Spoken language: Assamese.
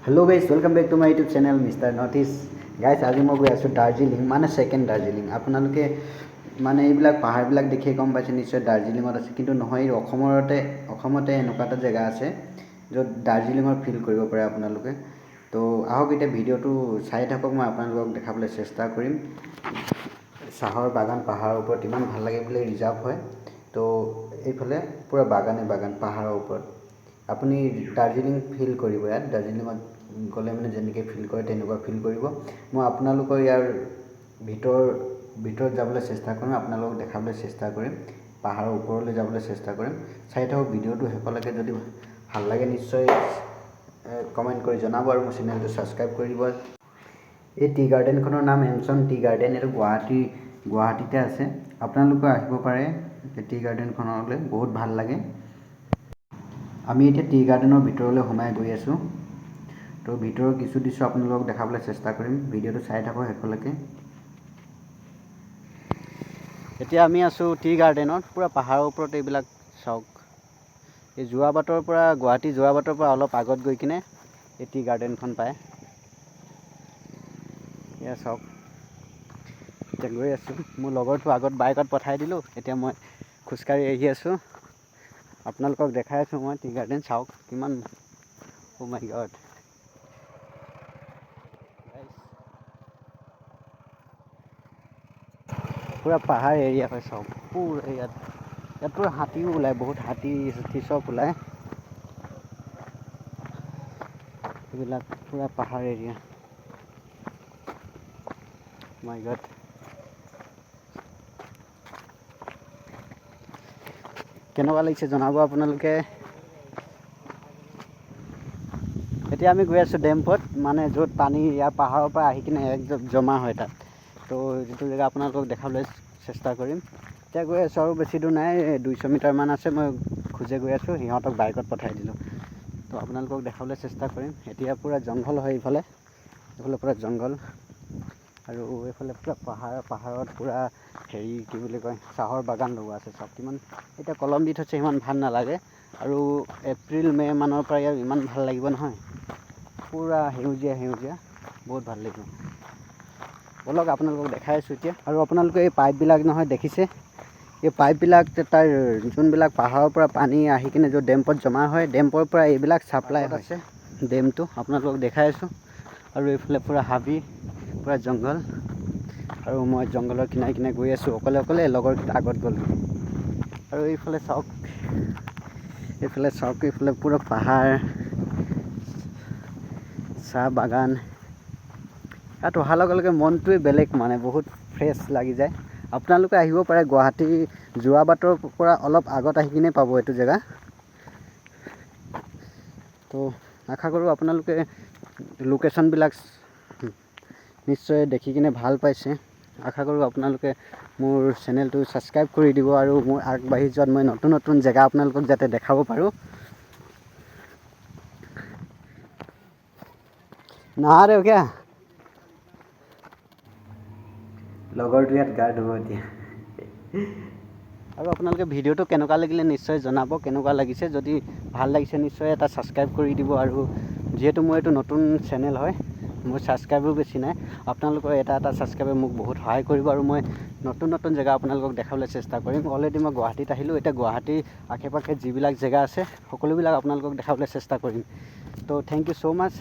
Hello guys, welcome back to my YouTube channel Mister North East. Guys, আজি মই গৈ আছোঁ দাৰ্জিলিং, মানে ছেকেণ্ড দাৰ্জিলিং। আপোনালোকে মানে এইবিলাক পাহাৰবিলাক দেখিয়ে গম পাইছে নিশ্চয় দাৰ্জিলিঙত আছে, কিন্তু নহয়, অসমতে এনেকুৱা এটা জেগা আছে য'ত দাৰ্জিলিঙৰ ফিল কৰিব পাৰে আপোনালোকে। তো আহক এতিয়া ভিডিঅ'টো চাই থাকক, মই আপোনালোকক দেখাবলৈ চেষ্টা কৰিম। চাহৰ বাগান পাহাৰৰ ওপৰত ইমান ভাল লাগে বোলে, ৰিজাৰ্ভ হয়। তো এইফালে পূৰা বাগানে বাগান পাহাৰৰ ওপৰত আপুনি দাৰ্জিলিং ফিল কৰিব। ইয়াত দাৰ্জিলিঙত গ'লে মানে যেনেকৈ ফিল কৰে তেনেকুৱা ফিল কৰিব। মই আপোনালোকৰ ইয়াৰ ভিতৰত যাবলৈ চেষ্টা কৰিম, আপোনালোকক দেখাবলৈ চেষ্টা কৰিম, পাহাৰৰ ওপৰলৈ যাবলৈ চেষ্টা কৰিম। চাই থাকক ভিডিঅ'টো শেষলৈকে, যদি ভাল লাগে নিশ্চয় কমেণ্ট কৰি জনাব আৰু মোৰ চেনেলটো ছাবস্ক্ৰাইব কৰি দিব। এই টি গাৰ্ডেনখনৰ নাম এমছন টি গাৰ্ডেন, এইটো গুৱাহাটীতে আছে। আপোনালোকেও আহিব পাৰে এই টি গাৰ্ডেনখনলৈ, বহুত ভাল লাগে। আমি এতিয়া টি গাৰ্ডেনৰ ভিতৰলৈ সোমাই গৈ আছোঁ। তো ভিতৰৰ কিছু দৃশ্য আপোনালোকক দেখাবলৈ চেষ্টা কৰিম, ভিডিঅ'টো চাই থাকক শেষলৈকে। এতিয়া আমি আছোঁ টি গাৰ্ডেনত, পূৰা পাহাৰৰ ওপৰত। এইবিলাক চাওক, এই যোৰাবাটৰ পৰা, গুৱাহাটী যোৰাবাটৰ পৰা অলপ আগত গৈ কিনে এই টি গাৰ্ডেনখন পায়। এয়া চাওক, এতিয়া গৈ আছোঁ। মোৰ লগৰটো আগত বাইকত পঠাই দিলোঁ, এতিয়া মই খোজকাঢ়ি আহি আছোঁ। আপোনালোকক দেখাই আছোঁ মই টি গাৰ্ডেন, চাওক কিমান, অ' মাই গড। পূৰা পাহাৰ এৰিয়া হয়, চাওক পূৰা। ইয়াত পূৰা হাতীও ওলায়, বহুত হাতী চাতী চব ওলায়। এইবিলাক পূৰা পাহাৰ এৰিয়া। মাই গড, কেনেকুৱা লাগিছে জনাব আপোনালোকে। এতিয়া আমি গৈ আছোঁ ডেম্পত, মানে য'ত পানী ইয়াৰ পাহাৰৰ পৰা আহি কিনে এক জমা হয় তাত। তো যিটো জেগা আপোনালোকক দেখাবলৈ চেষ্টা কৰিম। এতিয়া গৈ আছোঁ, আৰু বেছি দূৰ নাই, 200 মিটাৰমান আছে। মই খোজে গৈ আছোঁ, সিহঁতক বাইকত পঠাই দিলোঁ। তো আপোনালোকক দেখাবলৈ চেষ্টা কৰিম। এতিয়া পূৰা জংঘল হয় এইফালে, এইফালে পূৰা জংঘল আৰু এইফালে পূৰা পাহাৰ, পাহাৰত পূৰা হেৰি কি বুলি কয় চাহৰ বাগান লগোৱা আছে। চাওক কিমান এতিয়া কলম দি থৈছে, সিমান ভাল নালাগে। আৰু এপ্ৰিল মে' মানৰ পৰা ইয়াত ইমান ভাল লাগিব নহয়, পূৰা সেউজীয়া সেউজীয়া, বহুত ভাল লাগিব। ব'লক আপোনালোকক দেখাই আছোঁ এতিয়া। আৰু আপোনালোকে এই পাইপবিলাক নহয় দেখিছে, এই পাইপবিলাক তাৰ যোনবিলাক পাহাৰৰ পৰা পানী আহি কিনে য'ত ডেম্পত জমা হয়, ডেম্পৰ পৰা এইবিলাক ছাপ্লাই হৈছে ডেমটো, আপোনালোকক দেখাই আছোঁ। আৰু এইফালে পূৰা হাবি, পূৰা জংঘল। আৰু মই জংঘলৰ কিনাৰে কিনাৰে গৈ আছোঁ অকলে অকলে, লগৰকেইটা আগত গ'ল। আৰু এইফালে চাওক, এইফালে চাওক, এইফালে পূৰা পাহাৰ, চাহ বাগান। ইয়াত অহাৰ লগে লগে মনটোৱে বেলেগ, মানে বহুত ফ্ৰেছ লাগি যায়। আপোনালোকে আহিব পাৰে, গুৱাহাটী যোৰাবাটৰ পৰা অলপ আগত আহি কিনে পাব এইটো জেগা। তো আশা কৰোঁ আপোনালোকে লোকেশ্যনবিলাক নিশ্চয় দেখি কিনে ভাল পাইছে। আশা কৰোঁ আপোনালোকে মোৰ চেনেলটো ছাবস্ক্ৰাইব কৰি দিব আৰু মোৰ আগবাঢ়ি যোৱাত মই নতুন নতুন জেগা আপোনালোকক যাতে দেখাব পাৰোঁ। নহা ৰে কিয়া লগৰটো ইয়াত গা ধুব এতিয়া। আৰু আপোনালোকে ভিডিঅ'টো কেনেকুৱা লাগিলে নিশ্চয় জনাব, কেনেকুৱা লাগিছে। যদি ভাল লাগিছে নিশ্চয় এটা ছাবস্ক্ৰাইব কৰি দিব। আৰু যিহেতু মোৰ এইটো নতুন চেনেল হয়, মোৰ ছাবস্ক্ৰাইবো বেছি নাই, আপোনালোকৰ এটা এটা ছাবস্ক্ৰাইবে মোক বহুত সহায় কৰিব আৰু মই নতুন নতুন জেগা আপোনালোকক দেখাবলৈ চেষ্টা কৰিম। অলৰেডি মই গুৱাহাটীত আহিলোঁ, এতিয়া গুৱাহাটীৰ আশে পাশে যিবিলাক জেগা আছে সকলোবিলাক আপোনালোকক দেখাবলৈ চেষ্টা কৰিম। তো thank you so much.